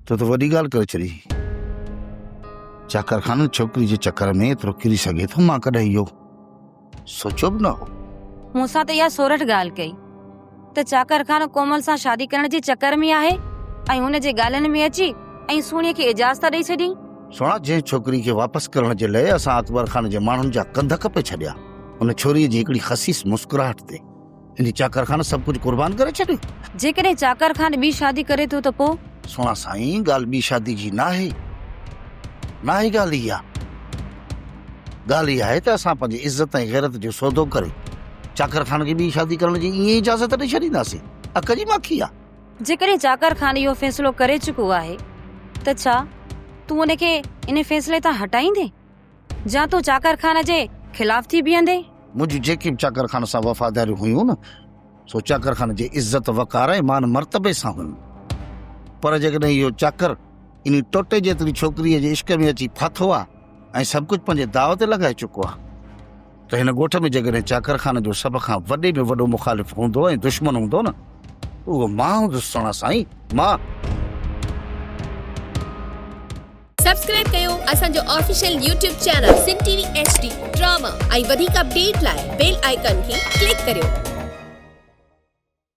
تو ته وڏي ڳالهه ڪري ڇڏي. چاڪر خان ڇوڪري جي چڪر ۾ ايترو ڪري سگهي ٿو، مان ڪڏهن اهو سوچيو به نه هو. مون سان ته اها سورٺ ڳالهه ڪئي ته چاڪر خان ڪومل سان شادي ڪرڻ جي چڪر ۾ آهي ۽ هن جي ڳالهين ۾ اچي ۽ سهڻيء کي اجازت ڏئي ڇڏيائين. سهڻا، جنهن ڇوڪري کي واپس ڪرڻ جي لئه اسان اڪبر خان جي ماڻهن جا ڪنڌ ڪپي ڇڏيا، ان ڇوريء جي هڪڙي خسيس مسڪراهٽ تي انهي چاڪر خان سڀ ڪجهه قربان ڪري ڇڏيو. جيڪڏهن چاڪر خان ٻي شادي ڪري ٿو ته پوء؟ سهڻا سائين، ڳالهه ٻي شادي جي ناهي. ناهي ڳالهه اها. ڳالهه اها آهي ته اسان پنهنجي عزت ۽ غيرت جو سودو ڪري چاڪر خان کي ٻي شادي ڪرڻ جي ائين اجازت ڏئي ڇڏينداسين. اک جي ماکي آ. جيڪڏهن چاڪر خان اهو فيصلو ڪري چڪو آهي ته ڇا تون ان کي ان فيصلي تان هٽائيندين؟ يا تون چاڪر خان جي خلاف ٿي بيهندين؟ منهنجون جيڪي به چاڪر خان سان وفاداريون هيون نه، سو چاڪر خان جي عزت، وقار ۽ مان مرتبي سان هيون. پر جيڪڏهن اهو چاڪر انهي ٽوٽي جيتري ڇوڪريء جي عشق ۾ اچي ڦاٿو آ ۽ سڀ ڪجهه پنهنجي داء تي لڳائي چڪو آ ته هن ڳوٺ ۾ جيڪڏهن چاڪر خان جو سڀ کان وڏي ۾ وڏو مخالف هوندو ۽ دشمن هوندو نه ته اهو مان هوندس سهڻا سائين، مان! سبسڪرائب ڪيو اسان جو official YouTube channel Sindh T V H D drama ۽ وڌيڪ اپڊيٽ لاء بيل آئيڪان کي ڪلڪ ڪريو.